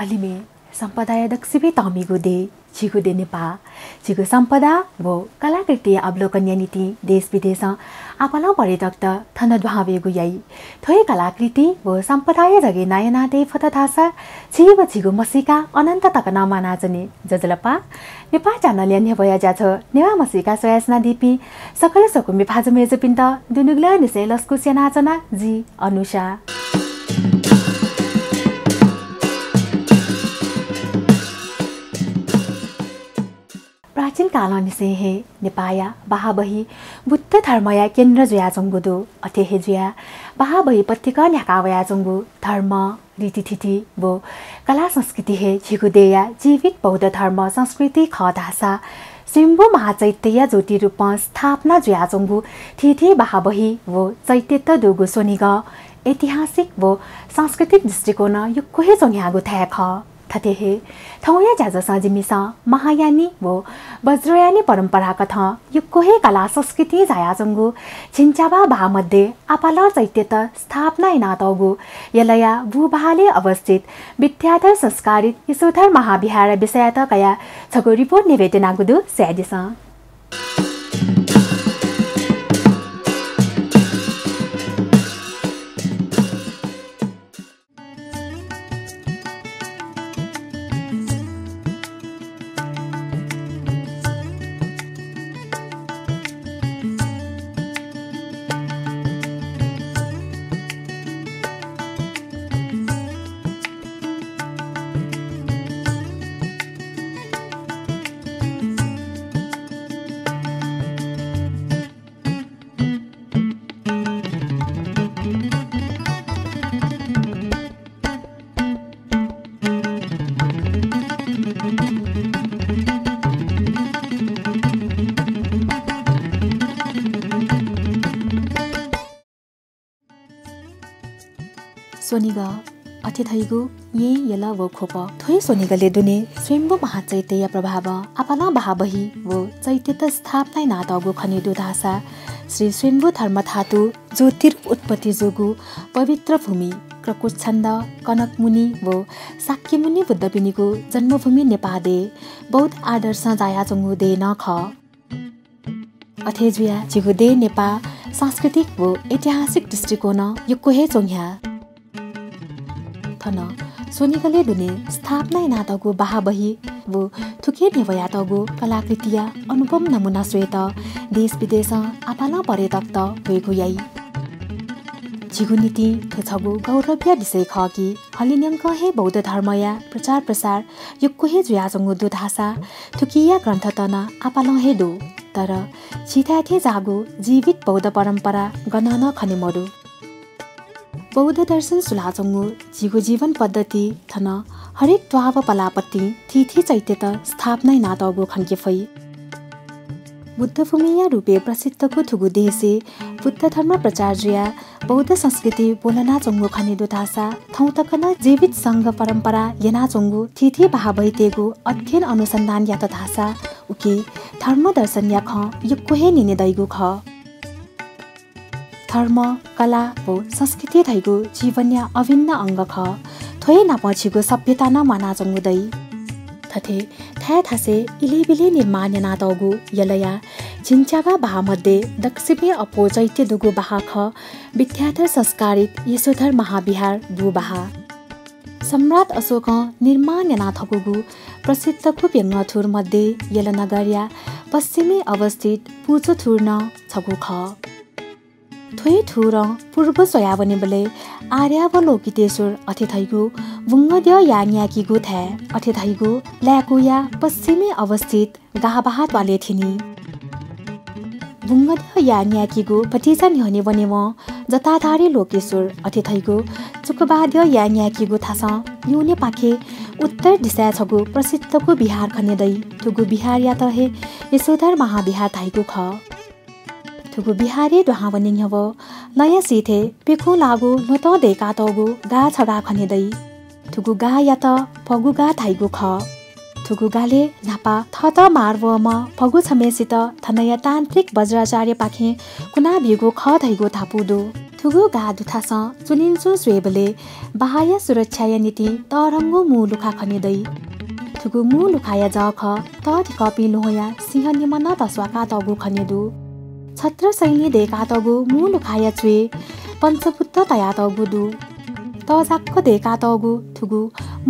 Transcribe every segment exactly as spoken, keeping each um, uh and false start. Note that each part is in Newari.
अले मे सम्पदाया दक्वसिबें तःमिगु देय्, झीगु देय् नेपाः। झीगु सम्पदा व कलाकृतिया अवलोकनया निंतिं देश विदेशं आपालं पर्यटकत थन दुहां वयेगु याइ। थ्व हे कलाकृति व सम्पदाया जगय् नां यानातये फत धाःसा झी व झीगु म्हसीका अनन्त तक नं म्वानाच्वनी। ज्वजलपा, नेपाः च्यानलया न्ह्यब्वया ज्याझ्वः नेवाः म्हसीका स्वयाच्वनादीपिं सकल स्वकुमि भाजु मय्जुपिन्त दुनुगलंनिसें लसकुस यानाच्वना जि अनुषा। प्राचीन कालंनिसें हे नेपाःया बाहाबही बुद्ध धर्मया केन्द्र जुयाच्वंगु दु। अथे हे जुयाः बाहाबही पतिकं न्ह्याका वयाच्वंगु धर्म, रीतिथिति व कला संस्कृति हे झीगु देय्‌या जीवित बौद्ध धर्म संस्कृति खः धाःसा स्वयम्भू महाचैत्यया ज्योतिरूपं स्थापना जुयाच्वंगु थीथी बाहाबही व चैत्यत दुगु स्वनिगः ऐतिहासिक व सांस्कृतिक दृष्टिकोणं यक्व हे च्वंह्याःगु थाय् खः। थथे हे थौंया ज्याझ्वलय् जिमिसं महायानी व वज्रयानी परम्पराकथं यक्व हे कला संस्कृतिं झायाच्वंगु झिंच्याबा बाहाः मध्ये आपालं चैत्यत स्थापना यानातःगु यलया बूबाहालय् अवस्थित विद्याधर संस्कारित यशोधर महाविहार विषयत कयाः छगू रिपोर्ट न्ह्यब्वये त्यनागु दु, स्वयादिसँ। स्वनिगः अथे धइगु येँ, यल व ख्वप। थ्व हे स्वनिगलय् दुने स्वयम्भू महाचैत्यया प्रभावं आपालं बाहाबही व चैत्यत स्थापना यानातःगु खने दु धाःसा श्री स्वयम्भू धर्मधातु ज्योतिर उत्पत्ति जूगु पवित्र भूमि क्रकुच्छन्द, कनकमुनि व शाक्यमुनि बुद्धपिनिगु जन्मभूमि नेपाः देय् बौद्ध आदर्शं जायाच्वंगु देय् नं खः। अथे जुयाः झीगु देय् नेपाः सांस्कृतिक व ऐतिहासिक दृष्टिकोणं यक्व हे च्वंह्याः। थन स्वनिगलय् दुने स्थापना यानातःगु बाहाबही व थुकी न्ह्यब्वयातःगु कलाकृतिया अनुपम नमूना स्वयेत देश विदेशं आपालं पर्यटकत वयेगु याइ। झीगु निंतिं थ्व छगू गौरवया विषय खः कि हलिंन्यंकं हे बौद्ध धर्मया प्रचार प्रसार यक्व हे जुयाच्वंगु दु धाःसा थुकिया ग्रन्थत नं आपालं हे दु। तर झीथाय् थें जाःगु जीवित बौद्ध परम्परा गनं नं खने मदु। बौद्ध दर्शन सुलाच्वंगु झीगु जीवन पद्धति थन हरेक त्वाः व पलाः पतिं थीथी चैत्यत स्थापना यानातःगु खंके फइ। बुद्धभूमिया रूपय् प्रसिद्धगु थुगु देशय् बुद्ध धर्म प्रचार जुयाः बौद्ध संस्कृति ब्वलनाच्वंगु खने दु धाःसा थौं तक नं जीवित संघ परम्परा यनाच्वंगु थीथी बाहाबहीतय्गु अध्ययन अनुसन्धान यात धाःसा उकी धर्म दर्शनया खँ यक्व हे न्यने दइगु खः। धर्म, कला व संस्कृति धइगु जीवनया अभिन्न अंग खः। थ्व हे नापं झीगु सभ्यता नं म्वानाच्वंगु दइ। थथे थाय् थासय् इलय् ब्यलय् निर्माण यानातःगु यलया झिंच्याबा बाहाः मध्ये दक्वसिबें अप्वः चैत्य दुगु बाहाः खः विद्याधर संस्कारित यशोधर महाविहार बूबाहाः। सम्राट अशोकं निर्माण यानाथकूगु प्रसिद्धगु प्यंगः थुर मध्ये यल नगरया पश्चिमय् अवस्थित पुचो थुर नं छगू खः। थ्व हे थुरं पूर्व स्वयावनीबलय् आर्यावलोकितेश्वर अथे धइगु बुंगद्यः याः न्याय्कीगु थाय् अथे धइगु लाय्कूया पश्चिमय् अवस्थित गाः बाहाः त्वालय् थ्यनी। बुंगद्यः याः न्याय्कीगु भतिचा न्ह्यःने वनेवं जटाधारी लोकेश्वर अथे धइगु चुकबाद्यः याः न्याय्कीगु थासं न्ह्यःनेपाखे उत्तर दिसाय् छगू प्रसिद्धगु विहार खने दइ। थुगु विहारयात हे यशोधर महाविहार धाइगु खः। थुगु विहारय् दुहां वने न्ह्यः लँया सिथय् प्यखुं लाःगु ल्वहँतं दय्कातःगु गाः छगाः खने दइ। थुगु गाःयात भगु गाः धाइगु खः। थुगु गालय् न्हापा थःत मार वःम्ह भगु छम्हय्सित थनया तान्त्रिक वज्राचार्यपाखें कुनाबीगु खः धइगु धापू दु। थुगु गाः दुथासं चुनिन्चुं स्वयेबलय् बाहाया सुरक्षाया निंतिं तःधंगु मू लुखा खने दइ। थुगु मू लुखाया जःखः तःधिकःपिं ल्वहंया सिंह निम्ह नं तस्वाकातःगु खने दु। छत्र शैली दय्कातःगु मू लुखाया च्वय् पञ्चबुद्ध तयातःगु दु। तःजाक्क दय्कातःगु थुगु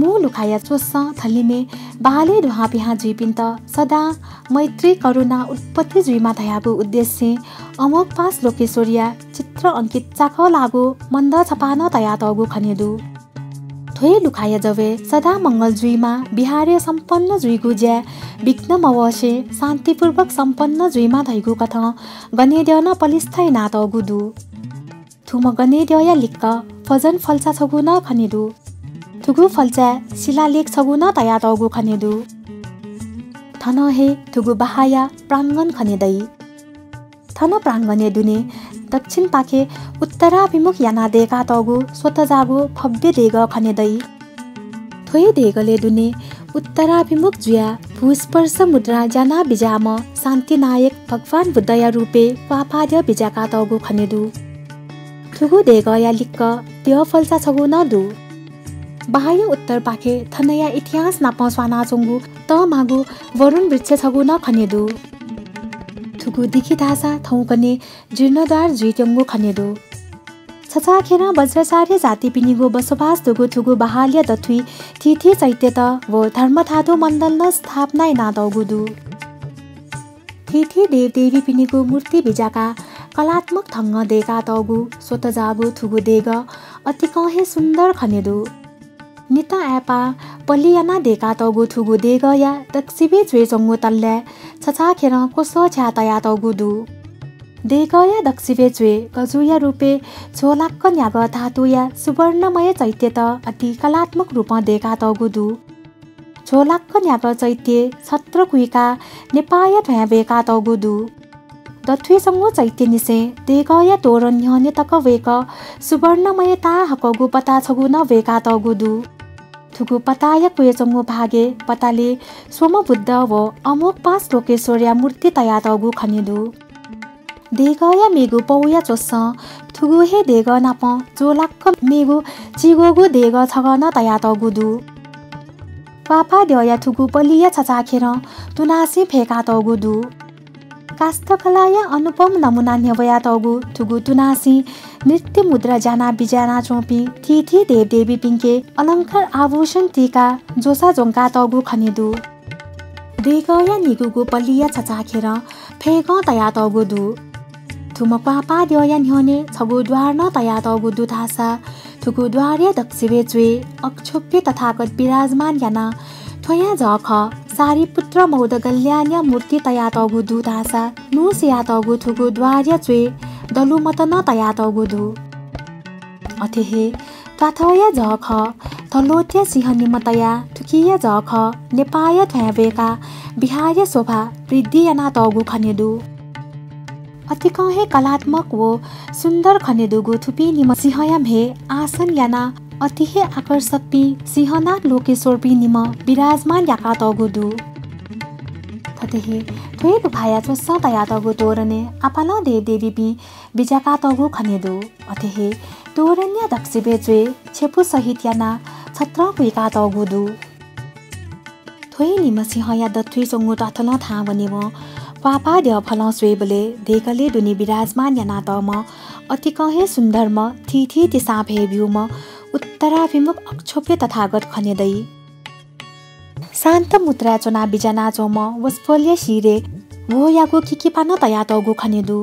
मू लुखाया च्वसं थलिमय् बाहालय् दुहां पिहां जुइपिन्त सदां मैत्री करुणा उत्पत्ति जुइमा धयागु उद्देश्यं अमोघपाश लोकेश्वरया चित्र अंकित चाकः लाःगु मन्दः छपा नं तयातःगु खने दु। थ्व हे लुखाया जवय् सदां मंगल जुइमा, विहारय् सम्पन्न जुइगु ज्याय् विघ्न मवसे शान्तिपूर्वक सम्पन्न जुइमा धइगु कथं गनेद्यः नं पलिस्था यानातःगु दु। थुम्ह गनेद्यःया लिक्क भजन फल्चा छगू नं खने दु। थुगु फल्चाय् शिलालेख छगू नं तयातःगु खने दु। थनं हे थुगु बाहाया प्राङ्गण खने दइ। थन प्राङ्गणय् दुने दक्षिणपाखे उत्तराभिमुख यानाः दय्कातःगु स्वतःजाःगु भव्य देगः खने दइ। थ्व हे देगलय् दुने उत्तराभिमुख जुयाः भूस्पर्श मुद्रा ज्यानाः बिज्याःम्ह शान्तिनायक भगवान बुद्धया रूपय् क्वाःपाः द्यः बिज्याकातःगु खने दु। थुगु देगःया लिक्क द्यः फल्चा छगू नं दु। बाहाया उत्तरपाखे थनया इतिहास नाप स्वानाच्वंगु तःमागु वरुण वृक्ष छगू नं खने दु। थुगु दिखि धाःसा थौंकन्हय् जीर्णोद्धार जुइत्यंगु खने दु। छचाःखेरं वज्राचार्य जातिपिनिगु बसोबास दुगु थुगु बाहालया दथुइ थीथी चैत्यत व धर्मधातु मण्डल नं स्थापना यानातःगु दु। थीथी देवदेवीपिनिगु मूर्ति बिज्याकाः कलात्मक ढंगं दय्कातःगु स्वतःजाःगु थुगु देगः अतिकं हे सुन्दर खने दु। निता आय्पां पलि यानाः दय्कातःगु थुगु देगःया दक्सिबय् च्वय् च्वंगु तल्लाय् छचाःखेरं क्वसः छ्याः तयातःगु दु। देगःया दक्सिबय् च्वय् गजुया रूपय् झ्वलाक्क न्यागः धातुया सुवर्णमय चैत्यत अति कलात्मक रूपं दय्कातःगु दु। झ्वलाक्क न्यागः चैत्य छत्र कुइकाः नेपाःया ध्वाँय् वय्कातःगु दु। दथुइ च्वंगु चैत्यनिसें देगःया तोरण न्ह्यःने तक वय्कः सुवर्णमय ताहाकःगु पता छगू नं वय्कातःगु दु। थुगु पताया क्वय् च्वंगु भागय् पतालय् स्वम्ह बुद्ध व अमोघपाश लोकेश्वरया मूर्ति तयातःगु खने दु। देगःया मेगु पौया च्वसं थुगु हे देगः नाप झ्वलाक्क मेगु चिग्वःगु देगः छगः नं तयातःगु दु। क्वाःपाः द्यःया थुगु पलिया छचाःखेरं तुनासिं फय्कातःगु दु। काष्ठकलाया अनुपम नमुना न्ह्यब्वयातःगु थुगु तुनासिं नृत्य मुद्रा ज्यानाः बिज्यानाच्वंपिं थीथी देवदेवीपिन्के अलंकार आभूषण तीकाः ज्वसा ज्वंकातःगु खने दु। देगःया निगूगु पलिया छचाःखेरं फय्गं तयातःगु दु। थुम्ह क्वाःपाः द्यःया न्ह्यःने छगू द्वार नं तयातःगु दु धाःसा थुगु द्वारया दक्सिबय् च्वय् अक्षोभ्य तथागत विराजमान यानाः थ्वया जःखः सारिपुत्र मौद्गल्यायनया मूर्ति तयातःगु दु धाःसा नुस्यातःगु थुगु द्वारया च्वय् दलुमत नं तयातःगु दु। अथे हे त्वाथःया जःखः धलोतया सिंह निम्ह तयाः थुकिया जःखः नेपाःया ध्वाँय् वय्काः विहारया शोभा वृद्धि यानातःगु खने दु। अतिकं हे कलात्मक व सुन्दर खने दुगु थुपिं निम्ह सिंहया म्हे आसन यानाः अति हे आकर्षकपिं सिंहनाग लोकेश्वरपिं निम्ह विराजमान याकातःगु दु। थथे हे थ्व हे लुखाया च्वसं तयातःगु तोरणय् आपालं देवदेवीपिं बिज्याकातःगु खने दु। अथे हे तोरणया दक्सिबय् च्वय् छेपु सहित यानाः छत्रं कुइकातःगु दु। थ्व हे निम्ह सिंहया दथुइ च्वंगु त्वाथलं थाहां वनेवं क्वाःपाः द्यःफलं स्वयेबलय् देगलय् दुने विराजमान यानातःम्ह अतिकं हे सुन्दरम्ह थीथी तिसां भय् ब्यूम्ह उत्तराभिमुख अक्षोभ्य तथागत खने दइ। शान्त मुद्राय् च्वनाः बिज्यानाच्वंम्ह वसपोलया शिरय् ह्वःयागु किकिपा नं तयातःगु खने दु।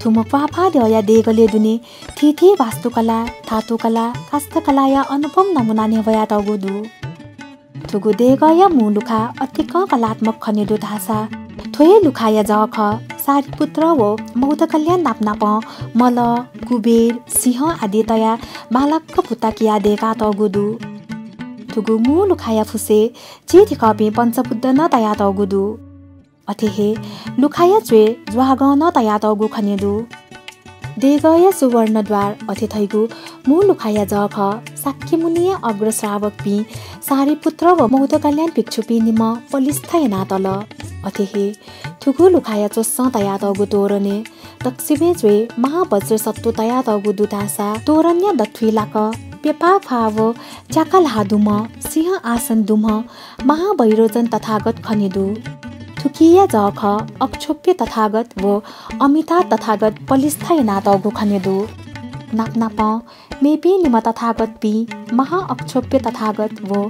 थुम्ह क्वाःपाः द्यःया देगलय् दुने थीथी वास्तुकला, धातुकला, काष्ठकलाया अनुपम नमुना न्ह्यब्वयातःगु दु। थुगु देगःया मू लुखा अतिकं कलात्मक खने दु धाःसा थ्व हे लुखाया जःखः सारिपुत्र व मौद्गल्यायन नापनापं मलः, कुबेर, सिंह आदि तयाः बांलाक पुता कियाः दय्कातःगु दु। थुगु मू लुखाया फुसय् चिधिकःपिं पञ्चबुद्ध नं तयातःगु दु। अथे हे लुखाया च्वय् ज्वागं नं तयातःगु खने दु। देगःया सुवर्णद्वार अथे धइगु मू लुखाया जःखः शाक्यमुनिया अग्रश्रावकपिं सारिपुत्र व मौद्गल्यायन भिक्षुपिं निम्ह पलिस्था यानातल। अथे हे थुगु लुखाया च्वसं तयातःगु तोरणय् दक्वसिबय् च्वय् महावज्रसत्व तयातःगु दु धाःसा तोरणया दथुइ लाक प्यपा ख्वाः व च्याका ल्हाः दुम्ह, सिंह आसन दुम्ह महावैरोचन तथागत खने दु। थुकिया जःखः अक्षोभ्य तथागत व अमिताभ तथागत पलिस्था यानातःगु खने दु। नापनापं मेपिं निम्ह तथागतपिं महाअक्षोभ्य तथागत व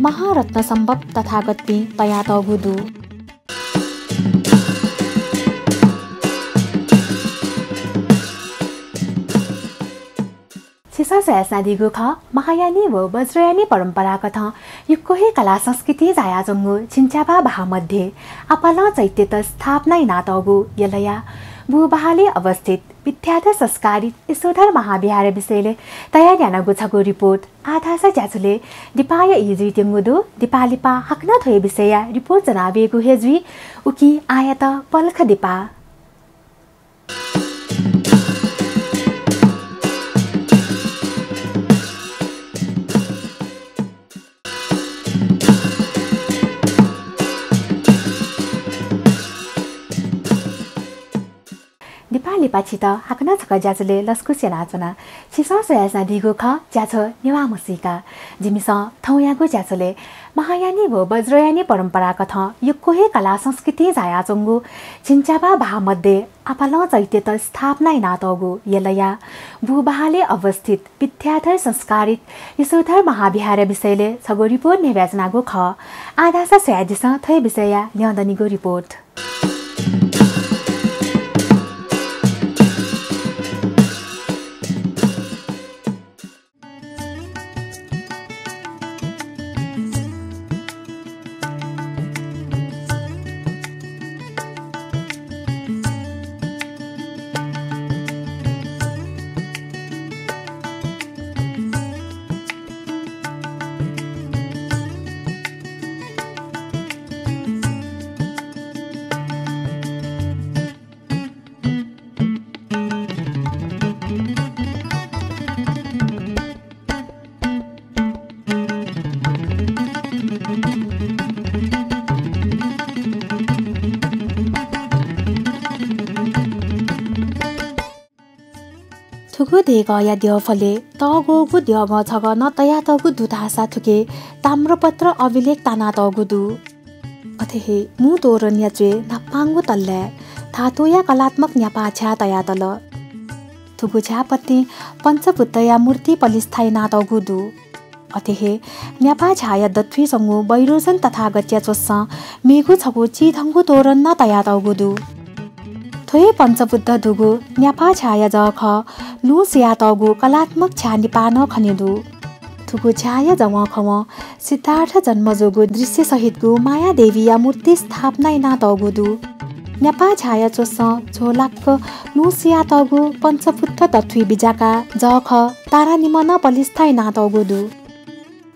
महारत्नसम्भव तथागतपिं तयातःगु दु। छिसं स्वयाच्वनादीगु खः, महायानी व वज्रयानी परम्पराकथं यक्व हे कला संस्कृतिं झायाच्वंगु छिन्च्याबा बहाः मध्ये आपालं चैत्यत स्थापना यानातःगु यलया बूबहालय् अवस्थित विद्याधर संस्कारित यशोधर महाविहार विषयलय् तयार यानागु छगू रिपोर्ट आः धाःसा ज्याझ्वलय् दिपाया ई जुइत्यंगु दु। दिपा लिपा हाकनं थ्व हे विषयया रिपोर्ट ज्वनावयेगु हे जुइ। उकिं आःयात पलख दिपा। दिपा लिपा छित हाकनं छकः ज्याझ्वलय् लसकुस यानाच्वना। छिसं स्वयाच्वनादीगु खः ज्याझ्वः नेवाः म्हसीका। जिमिसं थौंयागु ज्याझ्वलय् महायानी व वज्रयानी परम्पराकथं यक्व हे कला संस्कृतिं झायाच्वंगु छिन्च्याबा बहाः मध्ये आपालं चैत्यत स्थापना यानातःगु यलया बूबहालय् अवस्थित विद्याधर संस्कारित यशोधर महाविहार विषयलय् छगू रिपोर्ट न्ह्यब्वयाच्वनागु खः। आः धाःसा स्वयादिसँ थ्व हे विषयया न्ह्यःदनिगु रिपोर्ट। थुगु देगःया द्यःफलय् तःग्वःगु द्यःगः छगः नं तयातःगु दु धाःसा थुके ताम्रपत्र अभिलेख तानातःगु दु। अथे हे मू तोरणया च्वय् न्हापांगु तल्लाय् धातुया कलात्मक न्यापा झ्याः तयातल। थुगु झ्याःपतिं पञ्चबुद्धया मूर्ति पलिस्था यानातःगु दु। अथे हे न्यापा झ्याःया दथुइ च्वंगु वैरोचन तथागतया च्वसं मेगु छगू चिधंगु तोरण नं तयातःगु दु। थ्व हे पञ्चबुद्ध दुगु न्यापा झ्याःया जःखः लुँ सियातःगु कलात्मक झ्याः निपाः नं खने दु। थुगु झ्याःया जवंखवं सिद्धार्थ जन्म जूगु दृश्य सहितगु मायादेवीया मूर्ति स्थापना यानातःगु दु। न्यापा झ्याःया च्वसं झ्वःलाक्क लुँ सियातःगु पञ्चबुद्ध दथुइ बिज्याकाः जःखः तारानिम्ह नं पलिस्था यानातःगु दु।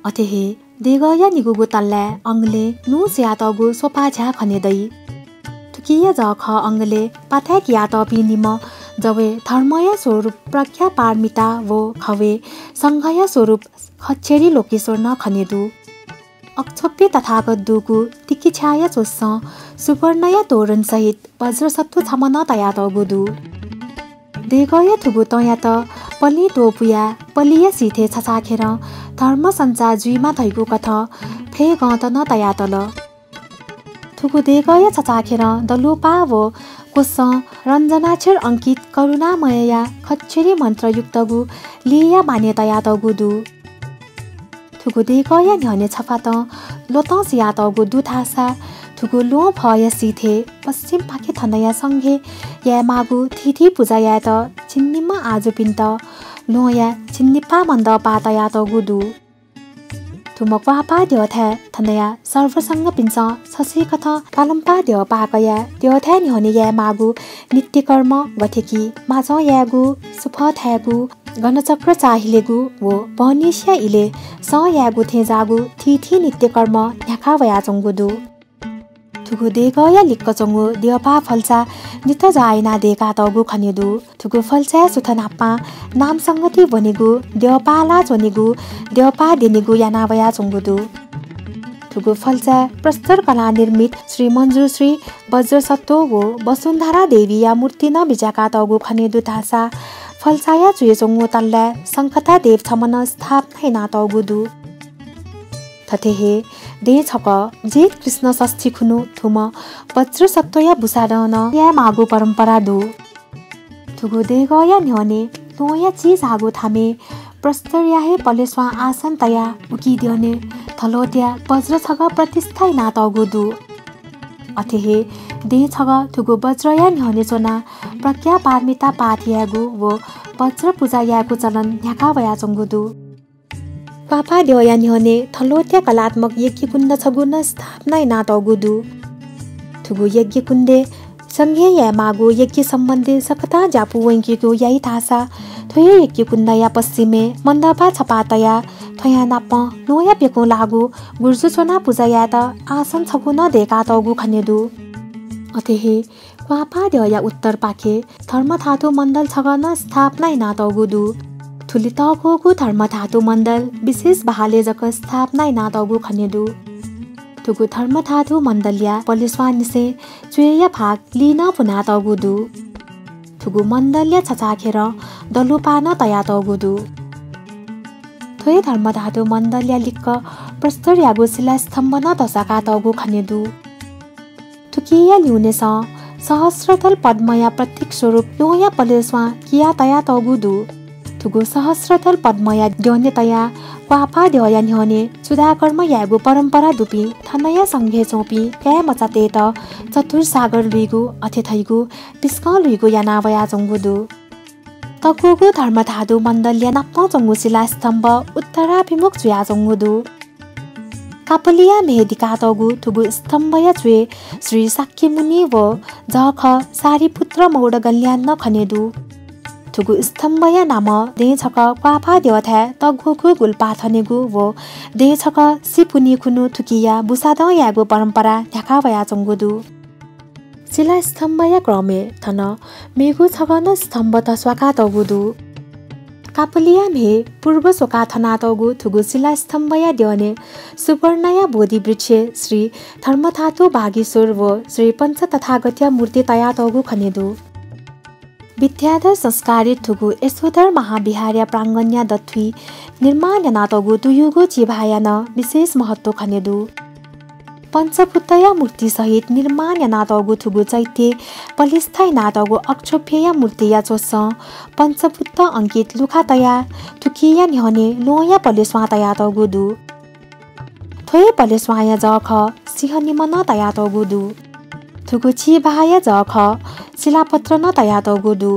अथे हे देगःया निगूगु तल्लाय् अंगलय् लुँ सियातःगु स्वपा झ्याः खने दइ। थुकिया जःखः अंगलय् पाथाय् कियातःपिं निम्ह जवय् धर्मया स्वरूप प्रज्ञा पारमिता व खवय् संघया स्वरूप खच्चरी लोकेश्वर नं खने दु। अक्षोभ्य तथागत दुगु तिकि झ्याःया च्वसं सुवर्णया तोरण सहित वज्रसत्व छम्ह नं तयातःगु दु। देगःया थुगु तँयात पलिं त्वपुयाः पलिया सिथय् छचाःखेरं धर्म सञ्चार जुइमा धइगु कथं फय् गँत नं तयातल। थुगु देगःया छचाःखेरं दलुपाः व क्वसं रञ्जनाक्षर अंकित करुणामयया खच्चरी मन्त्रयुक्तगु लीया माने तयातःगु दु। थुगु देगःया न्ह्यःने छपातं ल्वतं सियातःगु दु धाःसा थुगु ल्वहंफया सिथय् पश्चिमपाखे थनया संघय् यायेमाःगु थीथी पुजा यायेत झिंनिम्ह आजुपिन्त ल्वहंया झिंनिपाः मण्डपाः तयातःगु दु। थुम्ह क्वाःपाः द्यःथाय् थनया सर्वसंघपिन्सं छसिकथं पालंपाः द्यःपाः कयाः द्यःथाय् न्ह्यःने यायेमाःगु नित्यकर्म, गथे कि माजं यायेगु, सुपः थायेगु, गणचक्र चाःहिलेगु व बहनीसिया इलय् सँ यायेगु थें जाःगु थीथी नित्यकर्म न्ह्याका वयाच्वंगु दु। थुगु देगःया लिक्क च्वंगु द्यःपाः फल्चा नित जाः यानाः दय्कातःगु खने दु। थुगु फल्चाय् सुथ न्हापां नाम संगति ब्वनेगु, द्यःपाः लाः च्वनेगु, द्यःपाः द्यनेगु याना वयाच्वंगु दु। थुगु फल्चाय् प्रस्तर कला निर्मित श्री मञ्जुश्री, वज्रसत्व व वसुन्धरा देवीया मूर्ति नं बिज्याकातःगु खने दु धाःसा फल्चाया च्वय् च्वंगु तल्लाय् शंखता देव छम्ह नं स्थापना यानातःगु दु। थथे हे दँय् छकः जेठ कृष्ण षष्ठी खुन्हु थुम्ह वज्रसत्वया बुसादँ नं यायेमाःगु परम्परा दु। थुगु देगःया न्ह्यःने ल्वहंया चिझाःगु थामय् प्रस्तरया हे पलेस्वां आसन तयाः उकी द्यःने थलोत्या वज्र छगः प्रतिष्ठा यानातःगु दु। अथे हे दँय् छगः थुगु वज्रया न्ह्यःने च्वनाः प्रज्ञा पारमिता पाठ यायेगु व वज्र पुजा यायेगु चलन न्ह्याका वयाच्वंगु दु। क्वापाः द्यःया न्ह्यःने थलोत्या कलात्मक यज्ञकुण्ड छगू नं स्थापना यानातःगु दु। थुगु यज्ञकुण्डय् संघे यायेमाःगु यज्ञ सम्बन्धी सकतां ज्यापू वंकेगु याइ धाःसा थ्व हे यज्ञकुण्डया पश्चिमय् मण्डपा छपा तयाः थ्वयां नापं ल्वहंया प्यकुं लाःगु गुर्जु च्वनाः पुजा यायेत आसन छगू नं दय्कातःगु खने दु। अथे हे क्वापाः द्यःया उत्तरपाखे धर्मधातु मण्डल छगः नं स्थापना यानातःगु दु। थुलि तःग्वःगु धर्मधातु मण्डल विशेष बहालय् जक स्थापना यानातःगु खने दु। थुगु धर्मधातु मण्डलया पलेस्वांनिसें च्वय्‌या भाग लिं नं पुनातःगु दु। थुगु मण्डलया छचाःखेरं दलुपाः नं तयातःगु दु। थ्व हे धर्मधातु मण्डलया लिक्क प्रस्तरयागु शिलास्तम्भ नं धस्वाकातःगु खने दु। थुकिया ल्यूनेसं सहस्रदल पद्मया प्रतीक स्वरूप ल्वहंया पलेस्वां किया तयातःगु दु। थुगु सहस्रदल पद्मया द्यःने तयाः क्वापाः द्यःया न्ह्यःने चूडाकर्म यायेगु परम्परा दुपिं थनया संघय् च्वंपिं काय् मचातय्‌त चतुर्सागर लुइगु अथे धइगु पिसकं लुइगु याना वयाच्वंगु दु। तःग्वःगु धर्मधातु मण्डलया नापं च्वंगु शिलास्तम्भ उत्तराभिमुख जुयाच्वंगु दु। कापलिया म्ह्यय् दिकातःगु थुगु स्तम्भया च्वय् श्री शाक्यमुनि व जःखः सारिपुत्र मौडगल्यान नं खने दु। थुगु स्तम्भया नामं दँय् छकः क्वापाः द्यःथाय् तःग्वःगु गुलपाः थनेगु व दँय् छकः सिपुनि खुन्हु थुकिया बुसादँ यायेगु परम्परा न्ह्याका वयाच्वंगु दु। शिलास्तम्भया क्रमय् थन मेगु छगः नं स्तम्भ धस्वाकातःगु दु। कापलिया म्ह्यय् पूर्व स्वकाः थनातःगु थुगु शिलास्तम्भया द्यःने सुवर्णया बोधिवृक्षय् श्री धर्मधातु वागीश्वर व श्री पञ्चतथागतया मूर्ति तयातःगु खने दु। विद्याधर संस्कारित थुगु यशोधर महाविहारया प्राङ्गणया दथुइ निर्माण यानातःगु तुयुगु चिभाया नं विशेष महत्व खने दु। पञ्चभूतया मूर्ति सहित निर्माण यानातःगु थुगु चैत्य पलिस्था यानातःगु अक्षोभ्यया मूर्तिया च्वसं पञ्चभूत अंकित लुखा तयाः थुकिया न्ह्यःने ल्वहंया पलेस्वां तयातःगु दु। थ्व हे पलेस्वांया जःखः सिंहनिम्ह नं तयातःगु दु। थुगु चिभाया जःखः शिलापत्र नं तयातःगु दु।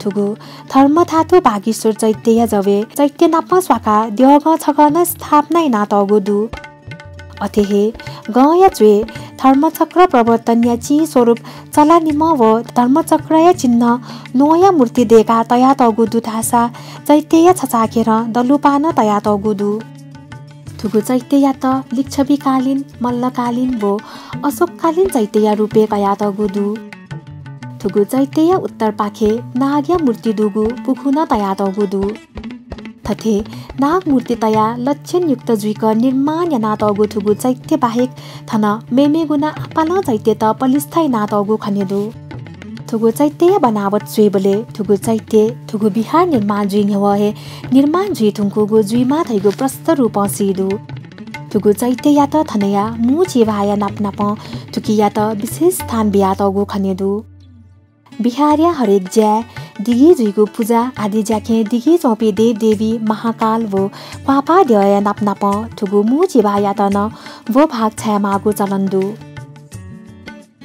थुगु धर्मधातु वागीश्वर चैत्यया जवय् चैत्य नापं स्वाकाः द्यःगं छगः नं स्थापना यानातःगु दु। अथे हे गंया च्वय् धर्मचक्र प्रवर्तनया चिं स्वरूप चलानिम्ह व धर्मचक्रया चिन्ह ल्वहंया मूर्ति दय्काः तयातःगु दु धाःसा चैत्यया छचाःखेरं दलुपाः नं तयातःगु दु। थुगु चैत्ययात लिच्छविकालीन, मल्लकालीन व अशोककालीन चैत्यया रूपय् कयातःगु दु। थुगु चैत्यया उत्तरपाखे नागया मूर्ति दुगु पुखू नं तयातःगु दु। थथे नाग मूर्ति तयाः लक्षणयुक्त जुइक निर्माण यानातःगु थुगु चैत्य बाहेक थन मेमेगु नं आपालं चैत्यत पलिस्था यानातःगु खने दु। थुगु चैत्यया बनावट स्वयेबलय् थुगु चैत्य थुगु विहार निर्माण जुइ न्ह्यवः हे निर्माण जुइ धुंकूगु जुइमाः धइगु प्रष्ट रूपं सी दु। थुगु चैत्ययात थनया मू चिभाया नापनापं थुकियात विशेष स्थान बियातःगु खने दु। विहारया हरेक ज्याय् दिगि जुइगु पुजा आदि ज्याखँय् दिगि च्वंपिं देवदेवी, महाकाल व क्वापाः द्यःया नापनापं थुगु मू चिभायात नं ब्वभाग छायेमाःगु चलन दु।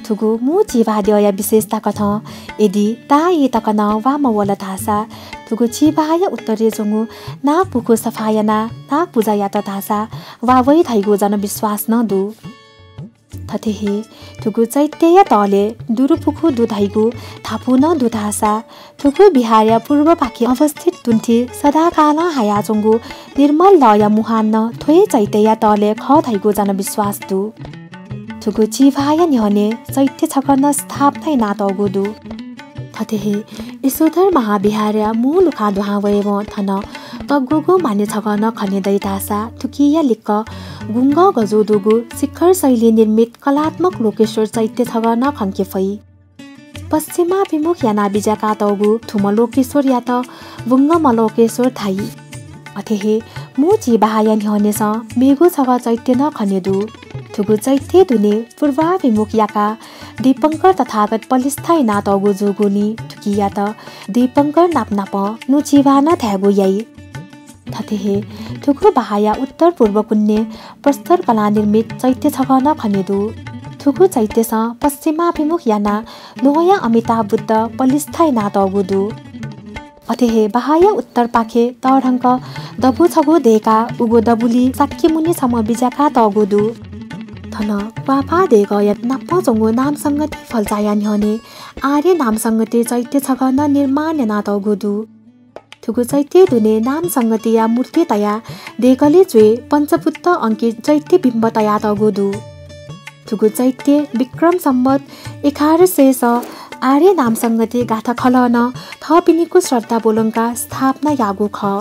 थुगु मू चिभाद्यःया विशेषता कथं यदि ताःई तक नं वा मवल धाःसा, थुगु चिभाया उत्तरय् च्वंगु नाग पुखू सफा यानाः नाग पुजा यात धाःसा वा वइ धइगु जनविश्वास नं दु। थथे हे थुगु चैत्यया तःलय् दुरु पुखू दु धइगु धापू नं दु धाःसा, थुगु विहारया पूर्वपाखे अवस्थित तुंथि सदाकालं हायाच्वंगु निर्मल लःया मुहान नं थ्व हे चैत्यया तःलय् खः धइगु जनविश्वास दु। थुगु चिभाया न्ह्यःने चैत्य छकः नं स्थापना यानातःगु दु। थथे हे यशोधर महाविहारया मू लुखां दुहां वयेवं थन तग्गुगु माने छकः नं खने दइ धाःसा थुकिया लिक्क गुंगः गजू दुगु शिखर शैली निर्मित कलात्मक लोकेश्वर चैत्य छगः नं खंके फइ। पश्चिमाभिमुख यानाः बिज्याकातःगु थुम्ह लोकेश्वरयात बुंगमलोकेश्वर धाइ। अथे हे मू चिबाहाया न्ह्यःनेसं मेगु छगः चैत्य नं खने दु। थुगु चैत्यय् दुने पूर्वाभिमुख याकाः दीपंकर तथागत पलिस्था यानातःगु जूगुलिं थुकियात दीपंकर नापनापं नु चिबाहा नं धायेगु याइ। थथे हे थुगु बाहाया उत्तर पूर्व कुन्ने प्रस्तर कलानिर्मित चैत्य छगः नं खने दु। थुगु चैत्यसं पश्चिमाभिमुख यानाः ल्वहंया अमिताभ बुद्ध पलिस्था यानातःगु दु। अथे हे बाहाया उत्तरपाखे तःधंक दबू छगू दय्काः उगु दबुली शाक्यमुनि छम्ह बिज्याकातःगु दु। थन क्वापाः देगःया नापं च्वंगु नामसंगति फल्चाया न्ह्यःने आर्य नामसंगति चैत्य छगः नं निर्माण यानातःगु दु। थुगु चैत्यय् दुने नामसंगतिया मूर्ति तयाः देगलय् च्वय् पञ्चभुत्त अंकित चैत्य बिम्ब तयातःगु दु। थुगु चैत्य विक्रम सम्वत एघार सयस आर्य नामसंगति गाथा खलः नं थःपिनिगु श्रद्धा ब्वलंकाः स्थापना याःगु खः।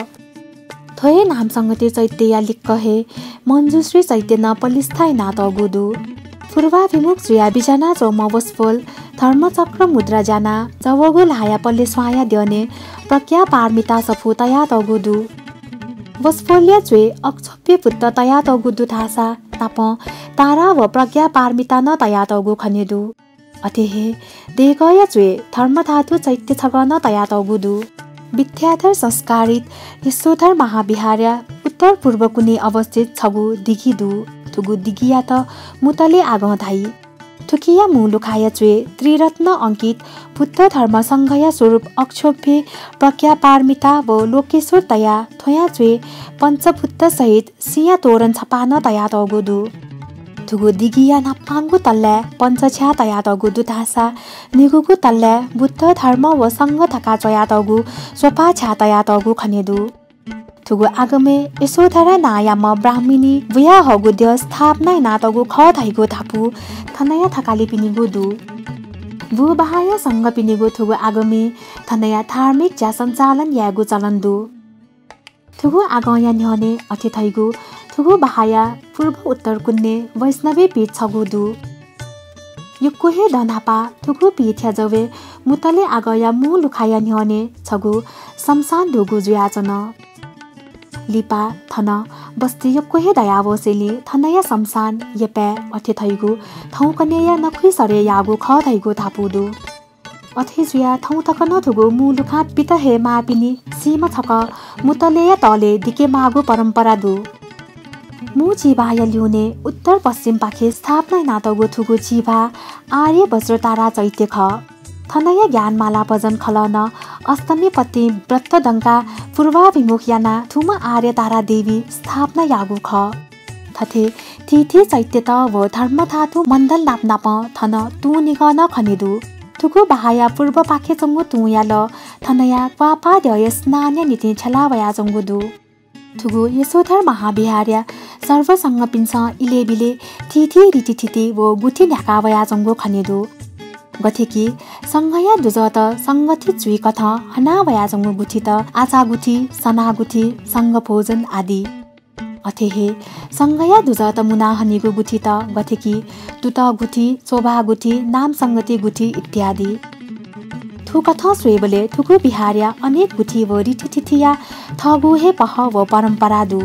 थ्व हे नामसंगति चैत्यया लिक्क हे मञ्जुश्री चैत्य नं पलिस्था यानातःगु दु। पूर्वाभिमुख जुयाः बिज्यानाच्वंम्ह वसपोल धर्मचक्र मुद्रा ज्यानाः जवःगु ल्हाःया पलेस्वांया द्यःने प्रज्ञा पारमिता सफू तयातःगु दु। वसपोलया च्वय् अक्षोभ्य भुत्त तयातःगु दु धाःसा नापं तारा व प्रज्ञा पारमिता नं तयातःगु खने दु। अथे हे देगःया च्वय् धर्मधातु चैत्य छगः नं तयातःगु दु। विद्याधर संस्कारित यशोधर महाविहारया उत्तर पूर्व कुने अवस्थित छगू दिगि दु। थुगु दिगियात मुतले आगं धाइ। थुकिया मू लुखाया च्वय् त्रिरत्न अंकित बुद्ध धर्म संघया स्वरूप अक्षोभ्य प्रज्ञा पारमिता व लोकेश्वर तयाः थ्वया च्वय् पञ्चभुत्त सहित सिंया तोरण छपाः नं तयातःगु दु। थुगु दिगिया न्हापांगु तल्लाय् पञ्चछ्याः तयातःगु दु धाःसा निगूगु तल्लाय् बुद्ध धर्म व संघ धकाः च्वयातःगु स्वपाः छ्याः तयातःगु खने दु। थुगु आगमय् यशोधरा नांयाम्ह ब्राह्मणी बुयाहःगु द्यः स्थापना यानातःगु खः धइगु धापू थनया थकालिपिनिगु दु। बुबाहाया संघपिनिगु थुगु आगमय् थनया धार्मिक ज्या सञ्चालन यायेगु चलन दु। थुगु आगंया न्ह्यःने अथे धइगु थुगु बाहाया पूर्व उत्तर कुन्ने वैष्णवी पीठ छगू दु। यक्व हे दँ न्हापा थुगु पीठया जवय् मुतले आगंया मू लुखाया न्ह्यःने छगू समसान दुगु जुयाच्वन। लिपा थन बस्ती यक्व हे दयावसेंलि थनया समसान यपाय् अथे धइगु थौंकन्हय्‌या नखुइ सरय् याःगु खः धइगु धापू दु। अथे जुयाः थौं तक नं थुगु मू लुखां पित हे माःपिनि सीम्ह छकः मुतलेया तःले दिके माःगु परम्परा दु। मू चिबाहाया ल्यूने उत्तर पश्चिमपाखे स्थापना यानातःगु थुगु चिबाहा आर्य वज्रतारा चैत्य खः। थनया ज्ञानमाला भजन खलः नं अष्टमी पतिं व्रत दंकाः पूर्वाभिमुख यानाः थुम्ह आर्य तारा देवी स्थापना याःगु खः। थथे थीथी चैत्यत व धर्मधातु मण्डल नापनापं थन तुं निगः नं खने दु। थुगु बाहाया पूर्वपाखे च्वंगु तुंया लः थनया क्वापाः द्यःया स्नानया निंतिं छ्यला वयाच्वंगु दु। थुगु यशोधर महाविहारया सर्वसंघपिन्सं इलय्‌बिलय् थीथी रीतिथिति व गुथि न्ह्याका वयाच्वंगु खने दु। गथे कि संघया दुजःत संगठित जुइकथं हना वयाच्वंगु गुथित आचा गुथि, सना गुथि, संघ भोजन आदि। अथे हे संघया दुजःत मुना हनीगु गुथित गथे कि तुतः गुथि, चोभाः गुथि, नामसंगति गुथि इत्यादि। थुकथं स्वयेबलय् थुगु विहारया अनेक गुथि व रीतिथितिया थःगु हे पहः व परम्परा दु।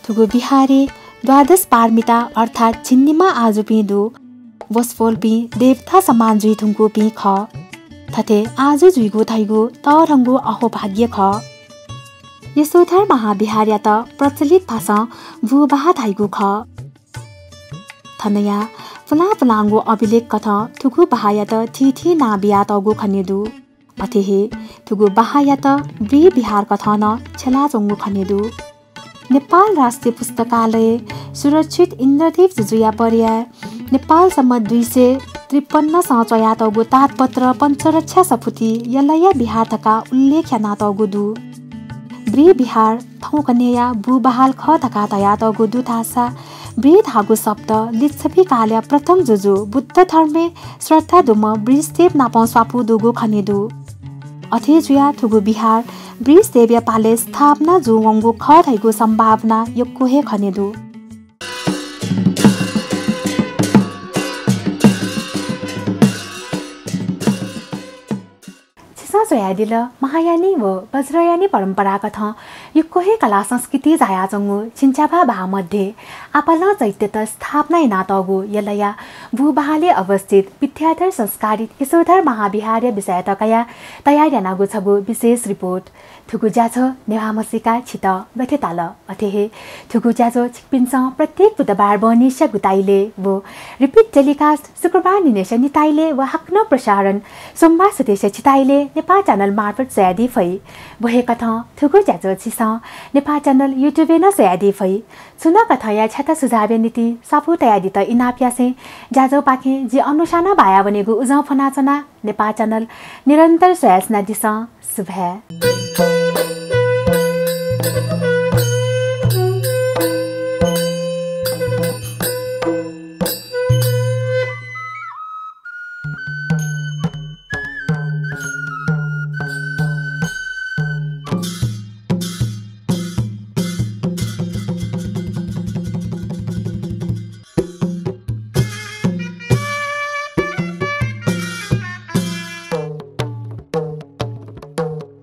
थुगु विहारय् द्वादश पारमिता अर्थात् झिंनिम्ह आजुपिं दु। वसपोलपिं देवता समान जुइ धुंकूपिं खः। थथे आजु जुइगु धइगु तःधंगु अहोभाग्य खः। यशोधर महाविहारयात प्रचलित भाषां बुबाहा धाइगु खः। थनया पुलां पुलांगु अभिलेख कथं थुगु बाहायात थीथी नां बियातःगु खने दु। अथे हे थुगु बाहायात ब्री विहार कथं नं छ्यलाच्वंगु खने दु। नेपाल राष्ट्रिय पुस्तकालय सुरक्षित इन्द्रदेव जुजुया पर्याय नेपाल सम्वत दुई सय त्रिपन्नसं च्वयातःगु तातपत्र पञ्चरक्षा सफुति यलया विहार धकाः उल्लेख यानातःगु दु। ब्री विहार थौंकन्हय्‌या बुबाहाल खः धकाः धयातःगु दु धाःसा ब्री धाःगु शब्द लिच्छवि कालया प्रथम जुजु बुद्ध धर्मय् श्रद्धा दुम्ह वृषदेव नापं स्वापू दुगु खने दु। अथे जुयाः थुगु विहार वृषदेवया पालय् स्थापना जूवंगु खः धइगु सम्भावना यक्व हे खने दु। स्वयादिल। महायानी व वज्रयानी परम्पराकथं यक्व हे कला संस्कृति जायाच्वंगु झिंच्याभा बाः मध्ये आपालं चैत्यत स्थापना यानातःगु यलया भूबहालय् अवस्थित विद्याधर संस्कारित यशोधर महाविहारया विषयत कयाः तयार यानागु छगू विशेष रिपोर्ट। थुगु ज्याझ्वः नेवाः म्हसीका छित गथे ताल? अथे हे थुगु ज्याझ्वः छिकपिन्सं प्रत्येक बुधबार बहनीस्या गुताइलय् व repeat telecast शुक्रबार निनेस्या निताइलय् व हाकनं प्रसारण सोमबार सुथय्स्या छिताइलय् नेपाः च्यानल मार्फत स्वयादी फइ। व हे कथं थुगु ज्याझ्वः छिसं नेपाः च्यानल YouTube-य् नं स्वयादी फइ। छुं नं कथंया छ्याता सुझावया निंतिं स्वापू तयादीत इनाप यासें ज्याझ्वःपाखें जि अनुषां बायावनेगु उजं फ्वनाच्वना। नेपाः च्यानल निरन्तर स्वयाच्वनादिसँ। सुभाय्।